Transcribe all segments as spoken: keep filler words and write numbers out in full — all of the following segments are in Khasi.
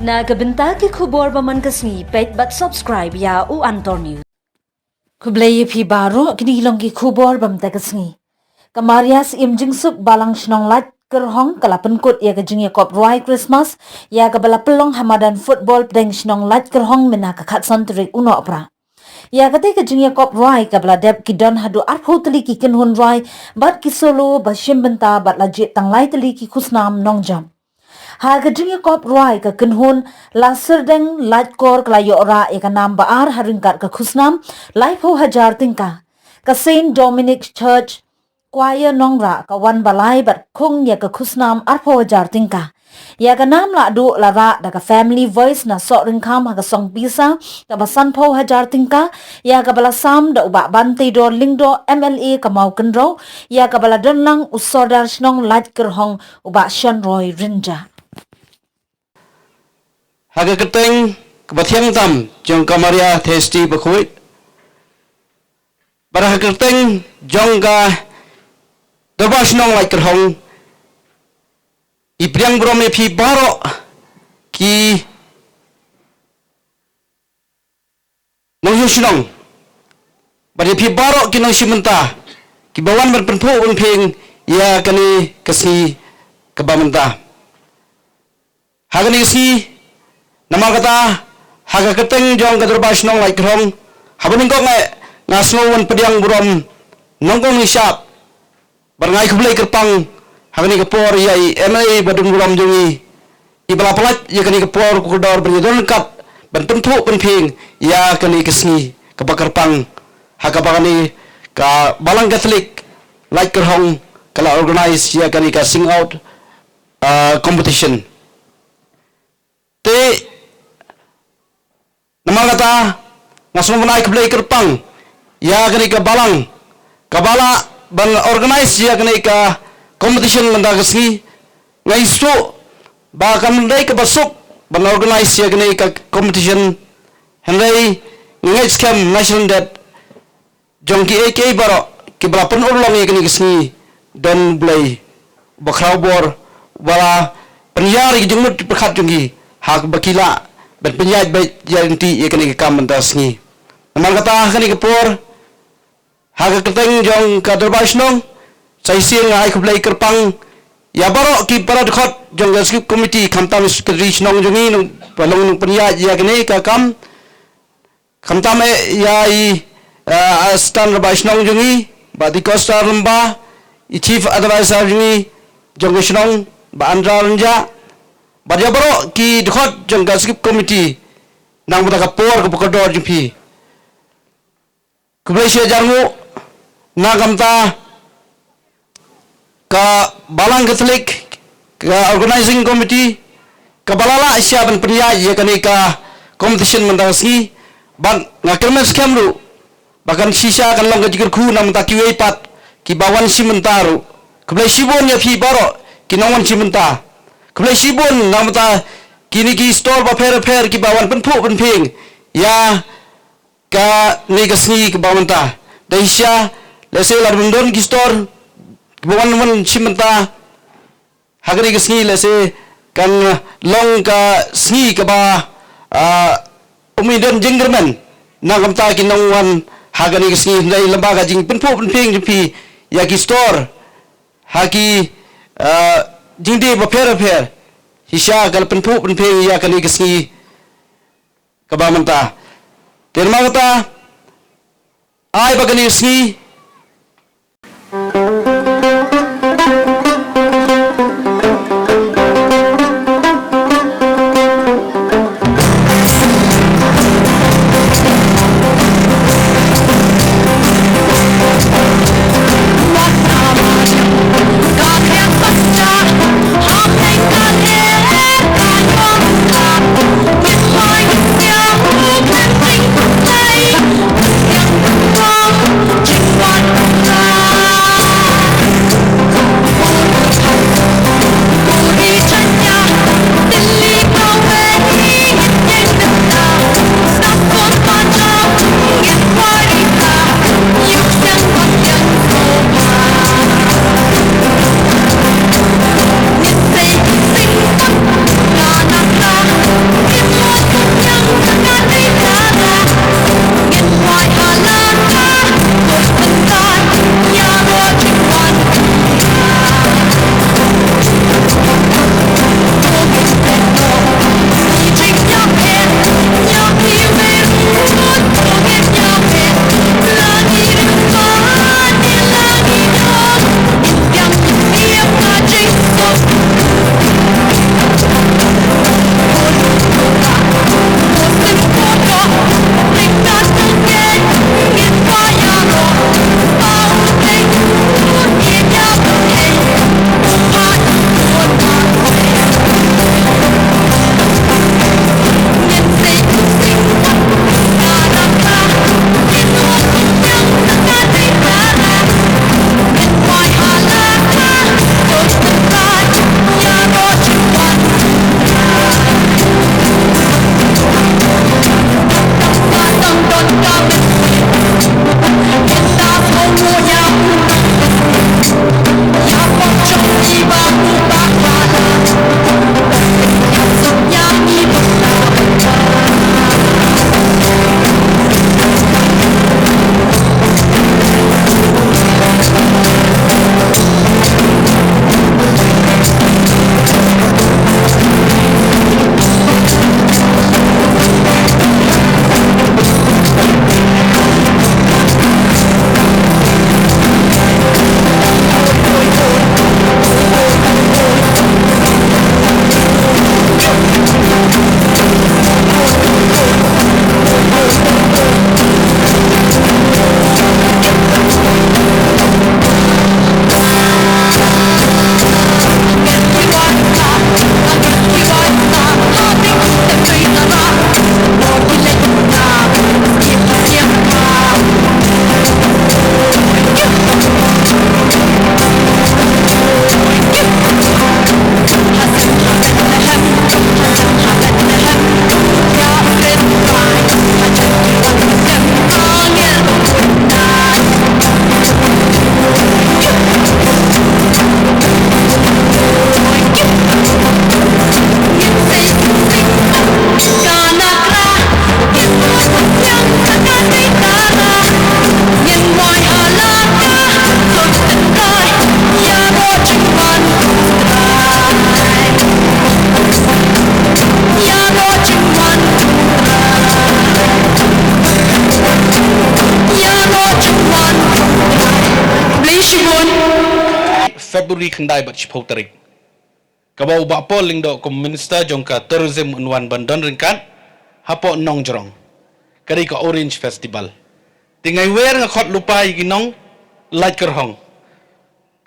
Na ka bynta ki khubor ba man ka sngi, peit bad subscribe ïa U Antor News. Khublei ïa phi baroh, kine ki long ki khubor ba mynta ka sngi. Ka Maria Syiem Jingsuk Balang Shnong Laitkyrhong ka la pynkut ïa ka jingïakop rwai Christmas ïa kaba la pynlong ha madan football pdeng Shnong Laitkyrhong mynta ka khatsan tarik u Nohprah. Ïa katei ka jingïakop rwai kaba la dep ki don haduh arphew tylli ki kynhun rwai bad ki solo ba shim bynta bad la jied tang lai tylli ki khusnam nongjop. Ha ka jingïakop rwai ka kynhun Laserdeng Laitkor ka la ïoh rah ïa ka nam ba ar ha ryngkat ka khusnam laiphew hajar tyngka. Ka Saint Dominic Church Choir Nongrah ka wan ba lai bad khung ïa ka khusnam arphew hajar tyngka. Ïa ka nam lahduh la rah da ka Family Voice na Sohryngkham ha ka song pisa kaba sanphew hajar tyngka, ïa kaba la sam da u Bah Banteidor Lyngdoh, M L A ka Mawkynrew, ïa kaba la don lang u Sordar Shnong Laitkyrhong u Bah Shonroy Rynjah. Ha ka kyrteng kaba thiang tam jong ka Maria Theisotti bakhuid, bad ha ka kyrteng jong ka Dorbar Shnong Laitkyrhong, i pdiang burom ïa phi baroh ki nongshong shnong bad ïa phi baroh ki nongshim bynta kiba wan ban pynphuh pynphieng ïa kane ka sngi kaba mynta. Ha kane ka sngi, namar kata, ha ka kyrteng jong ka Dorbar Shnong Laitkyrhong, haba nyngkong eh nga sngew ban pdiang burom nyngkong nyngshap bad nga ai khublei kyrpang ha kane ka por ïa i M L A ba don burom jong ngi, iba la pyllait ïa kane ka por kordor ban ïadon ryngkat ban pynphuh pynphieng ïa kane ka sngi kaba kyrpang, ha kaba kane ka Balang Katholik Laitkyrhong ka la organise ïa kane ka sing out, ah, competition. Te namar kata, nga sngew ban ai khublei kyrpang ïa kane ka balang kaba la ban organise ïa kane ka competition mynta ka sngi. Nga ïohsngew ba kam dei kaba suk ban organise ïa kane ka competition, hynrei nga ngeit skhem nga sngewdon dep jong kiei kiei baroh kiba la pynurlong ïa kane ka sngi, don Blei ba khraw bor, ba la pynïar ïa ki jingmut pyrkhat jong ki ha kaba ki lah ban pynïaid beit ïa lynti ïa kane ka kam mynta ka sngi. Namar kata ha kane ka por, ha ka kyrteng jong ka Dorbar Shnong, sa shisien nga ai khublei kyrpang ïa baroh ki para dkhot jong ka Executive Committee, khamtam Secretary Shnong jong ngi, nong, ba long nongpynïaid ïa kane ka kam, khamtam eh ïa i, eh, Assistant Rabah Shnong jong ngi, Bah D'Costa Lyngba, i Chief Advisor jong ngi jong ka shnong, Bah Andra Rynjah, bad ïa baroh ki dkhot jong ka Executive Committee, na ka bynta ka por kaba kordor jong phi. Khublei shihajar nguh na ka bynta ka Balang Katholik, ka Organising Committee, kaba la lah shisha ban pynïaid ïa kane ka competition mynta ka sngi. Bad nga kyrmen skhem ruh ba kan shisha kan long ka jingkyrkhu na ka bynta kiwei pat kiba wan shim bynta ruh. Khublei shibun ïa phi baroh ki nongwan shim bynta. Khublei shibun na ka bynta kine ki store bapher bapher kiba wan pynphuh pynphieng ïa kane ka sngi kaba mynta. Dei shisha, lehse lada ym don ki store kiba wan, wan shim bynta ha kane ka sngi, lehse kan long ka sngi kaba, ah, ym don jingkyrmen na ka bynta ki nongwan ha kane ka sngi. Hynrei lyngba ka jingpynphuh pynphieng jong phi ïa ki store ha ki, ah, jingdie bapher bapher, shisha ka la pynphuh pynphieng ïa kane ka sngi kaba mynta. Te namar kata, ai ba kane ka sngi February khyndai bad shiphew tarik, kaba u Bah Paul Lyngdoh kum Minister jong ka Tourism un wan ban don ryngkat hapoh Nongjrong, ka dei ka Orange Festival. Te nga wer nga khot lypa ïa ki nonglait kyrhong,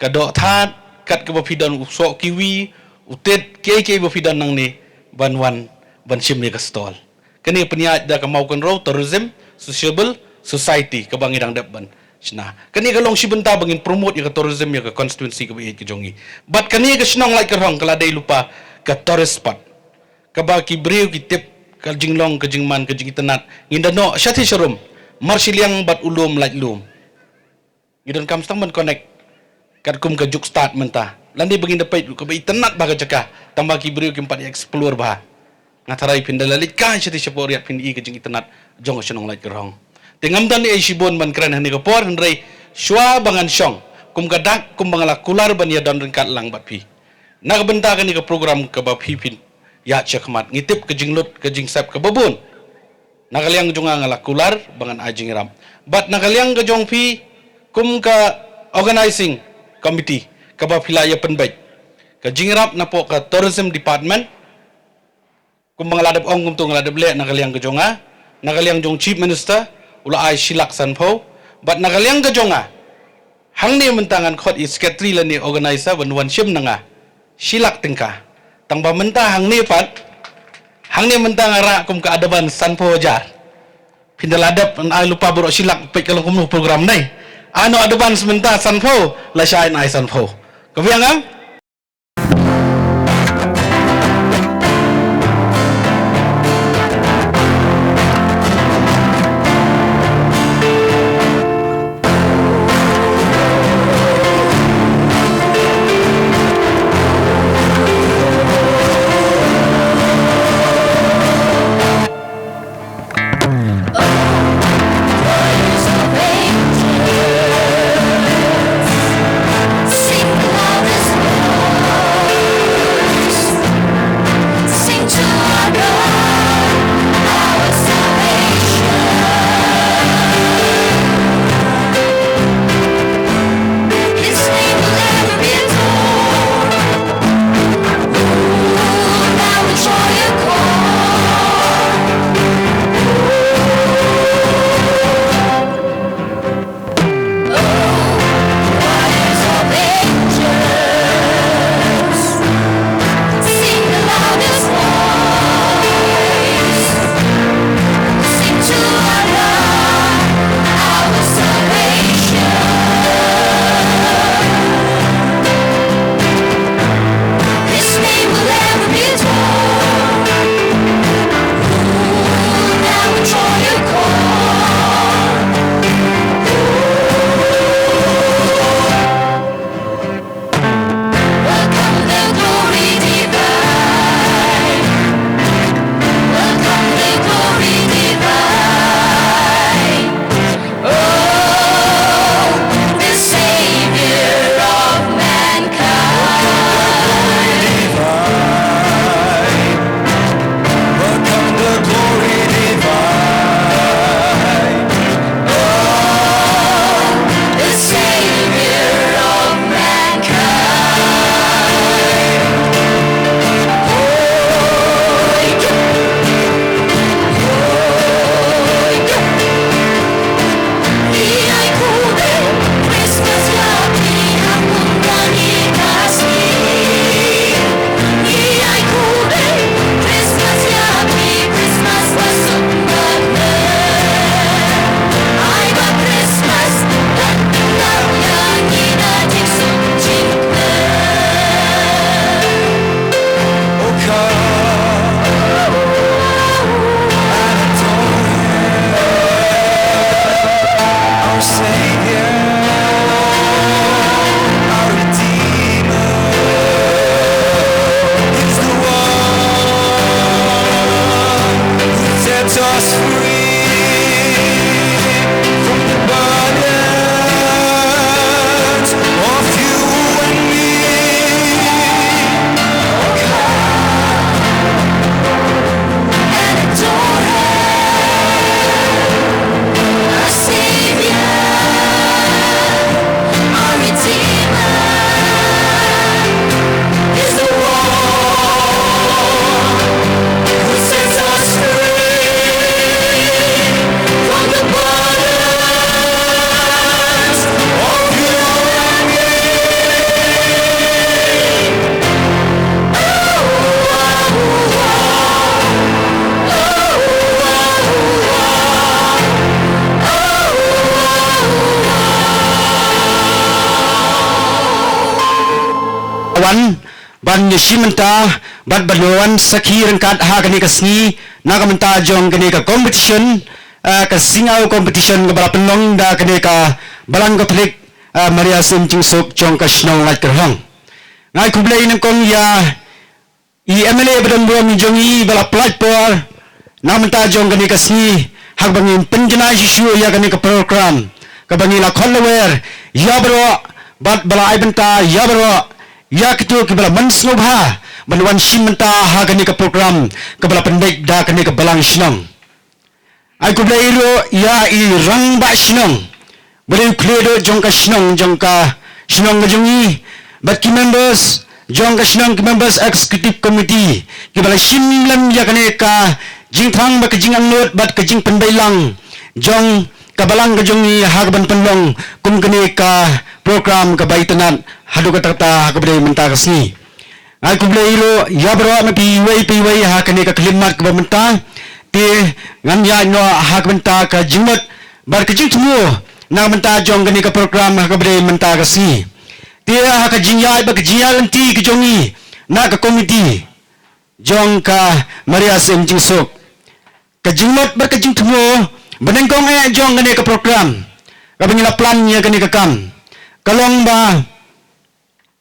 ka doh thad, kat kaba phi don u soh kiwi, u tit, kiei kiei ba phi don nangne, ban wan ban shim ïa ka stall. Kane pynïaid da ka Mawkynrew Tourism Sociable Society kaba ngi dang dep ban shna. Kane ka long shi bynta ba ngin promote ïa ka tourism ïa ka constituency kaba ïeit ka jong ngi. Bad kane ka shnong Laitkyrhong ka la dei lypa ka tourist spot, kaba ki briew ki tip ka jinglong, ka jingman, ka jingitynnad. Ngin da noh shathie sharum, marshiliang bad u lum Laitlum. Ngi donkam sdang ban connect katkum ka juk stad mynta. Lane ba ngin da peit ruh kaba itynnad bha ka jaka, tangba ki briew kim pat ïa explore bha. Nga tharai phin da la leit kai shathie shapoh riat phin i ka jingitynnad jong ka shnong Laitkyrhong. Te ngam don ei shibun ban kren ha kane ka por, hynrei shuwa ba ngan shong, kum ka dak kumba nga la kular ban ïa don ryngkat lang bad phi na ka bynta kane ka program kaba phi phin ïaid shakhmat, ngi tip ka jinglut ka jingsep kaba bun. Na ka liang jong nga nga la kular ba ngan ai jingïarap. Bad na ka liang ka jong phi kum ka organizing committee kaba phi la ïa pynbeit ka jingïarap napoh ka tourism department, kumba nga la dep ong kumto nga la dep leh na ka liang ka jong nga, na ka liang jong Chief Minister u la ai shi lak sanphew. Bad na ka liang ka jong nga, hangne mynta ngan khot i secretary lane organizer ban wan shim na nga shi lak tyngka. Tangba mynta hangne pat, hangne mynta nga rah kum ka advance sanphew hajar. Phin da la dep ban ai lypa baroh shi lak, peit ka long kumno program ne. Ai noh advance mynta sanphew, lashai yn ai sanphew. Ka biang em? Welcome the glory divine. Welcome the glory divine. Oh, the Savior of mankind. Welcome the glory divine. Oh, the Savior of mankind. Our Savior, our Redeemer, is the one who sets us free from the bondage of you and me. Oh, come and adore Him, our Savior, our Redeemer. ban, ban ïashim bynta bad ban wan sakhi ryngkat ha kane ka sngi na ka bynta jong kane ka competition, eh, ka Singaw competition kaba la pynlong da kane ka Balang Katholik, eh, Maria Syiem Jingsuk jong ka shnong Laitkyrhong. Nga ai khublei nyngkong ïa i M L A ba don burom jong ngi ba la pynlait por na ka bynta jong kane ka sngi, ha kaba ngin pynjanai shisha ïa kane ka program kaba ngi la khot lwer ïa baroh bad ba la ai bynta ïa baroh, ïa kito kiba la mynsngewbha ban wan shim bynta ha kane ka program kaba la pynbeit da kane ka balang shnong. Ai khublei ruh ïa i rangbah shnong ba dei u khlieh duh jong ka shnong, jong ka shnong ka jong ngi, bad ki members jong ka shnong, ki members executive committee kiba la shim lem ïa kane ka jingthrang bad ka jingangnud bad ka jingpynbeit lang jong ka balang ka jong ngi ha kaban pynlong kum kane ka program kaba itynnad haduh katta katta ha kaba dei mynta ka sngi. Nga ai khublei ruh ïa baroh na phi iwei pa iwei ha kane ka khyllipmat kaba mynta. Te ngan ïaid noh ha ka bynta ka jingmut bad ka jingthmu na ka bynta jong kane ka program ha kaba dei mynta ka sngi. Te ha ka jingïaid bad ka jingïaid lynti ka jong ngi na ka komiti jong ka Maria Syiem Jingsuk, ka jingmut bad ka jingthmu ba nyngkong eh jong kane ka program kaba ngi la plan ïa kane ka kam ka long ba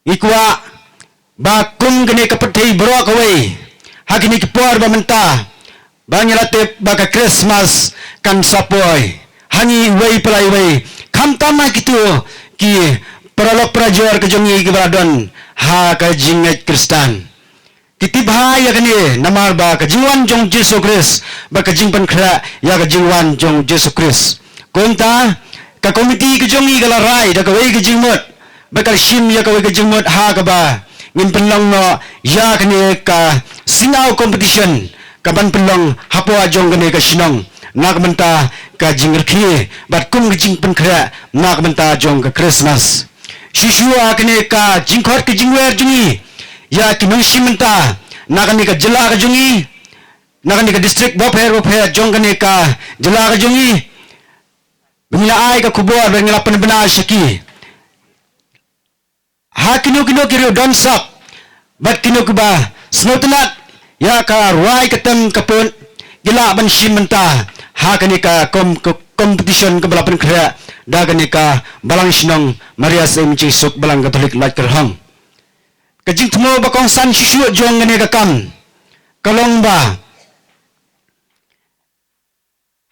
ngi kwah ba kum kane ka pyrthei baroh kawei ha kine ki por ba mynta ba ngi la tip ba ka Christmas kan sa poi ha ngi iwei pa la iwei, khamtam ha kito ki paralok parajor ka jong ngi kiba la don ha ka jingngeit Khristan. Ki tip bha ïa kane namar ba ka jingwan jong u Jisu Khrist bad ka jingpynkhreh ïa ka jingwan jong u Jisu Khrist. Kumta ka komiti ka jong ngi ka la rai da kawei ka jingmut bad ka la shim ïa kawei ka jingmut ha kaba ngin pynlong noh ïa kane ka Singaw competition kaban pynlong hapoh jong kane ka shnong na ka bynta ka jingrkhie bad kum ka jingpynkhreh na ka bynta jong ka Christmas. Shuh shuh ha kane ka jingkhot ka jingwer jong ngi ïa ki nongshim bynta na kane ka jylla ka jong ngi, na kane ka district bapher bapher jong kane ka jylla ka jong ngi, ba ngi la ai ka khubor ba ngi la pynbna sha ki ha kino kino ki riew don sap bad kino kiba sngewtynnat ïa ka rwai ka tem ka put, ki lah ban shim bynta ha kane ka kom-, ka competition kaba la pynkhreh da kane ka Balang Shnong Maria Syiem Jingsuk Balang Katholik Laitkyrhong. Ka jingthmu ba kongsan shuh shuh jong kane ka kam ka long ba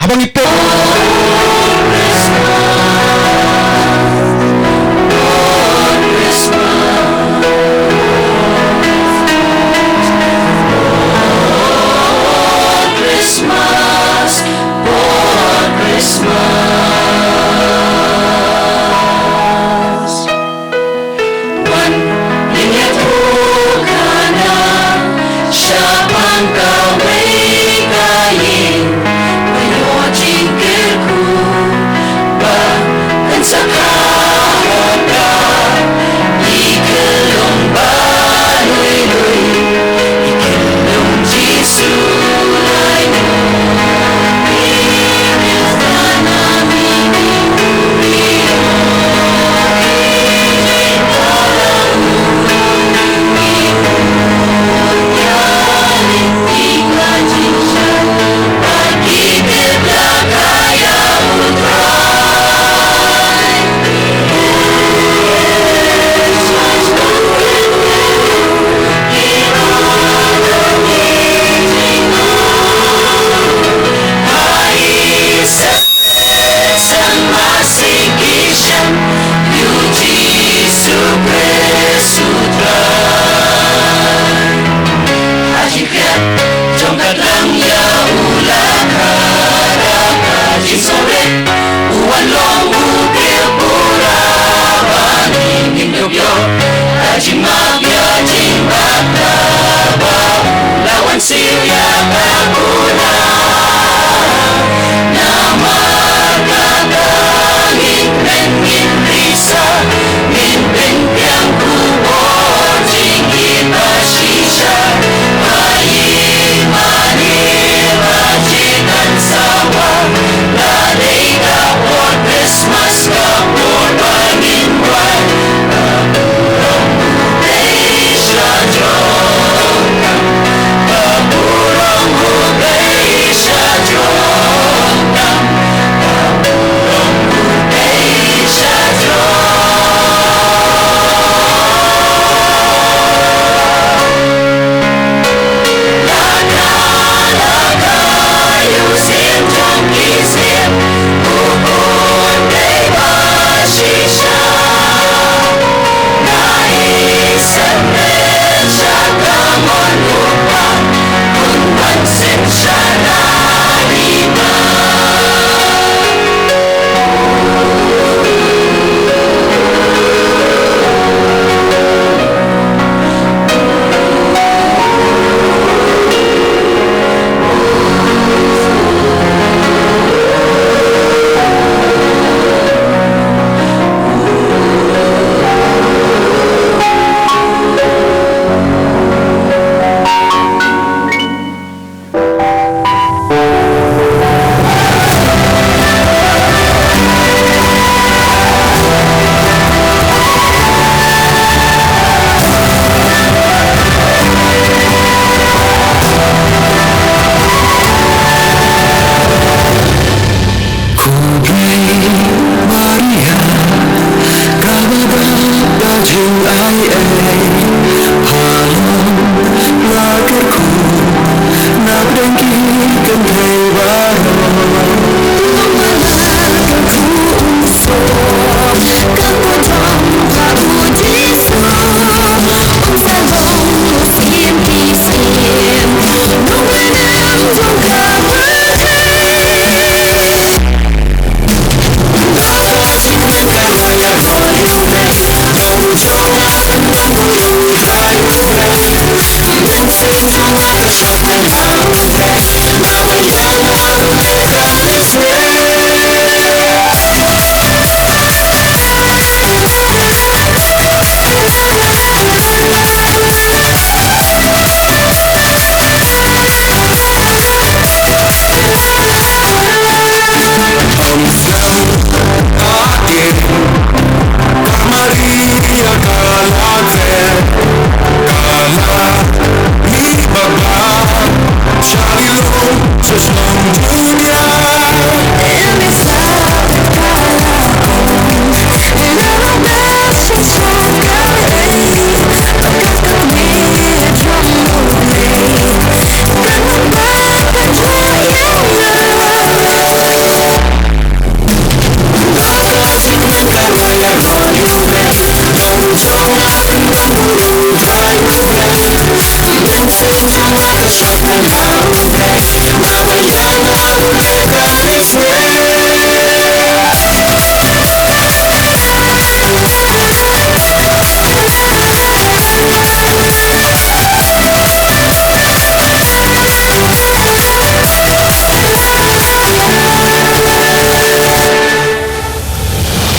haba ngi peit Wan, ngin ïathuh khana shaphang kawei ka ïing ba ïoh jingkyrkhu ba kan sa kha hok da i khyllung ba lui lui, i khyllung Jisu lai. Jong ka dang ïa u la kha da ka jingsngewrit, u wan long u pyrshah pura ba ngin ïoh ka jingmap ïa jingbatai ba u la wan siew ïa ka pura. Namar kata ngin kmen ngin risa, ngin pynbiang khubor jingim ba shisha. Ba ïing mane ba jingkan sawa, la dei ka por Christmas ka por ba ngin wan. Ka burom u dei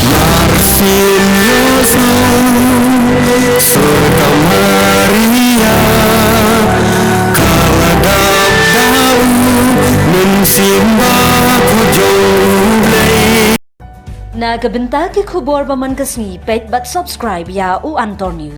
Martin Yosua, Santa Maria, ka la dap da u mynsiem bakhuid jong U Blei. Na ka bynta ki khubor ba man ka sngi, peit bad subscribe ïa U Antor News.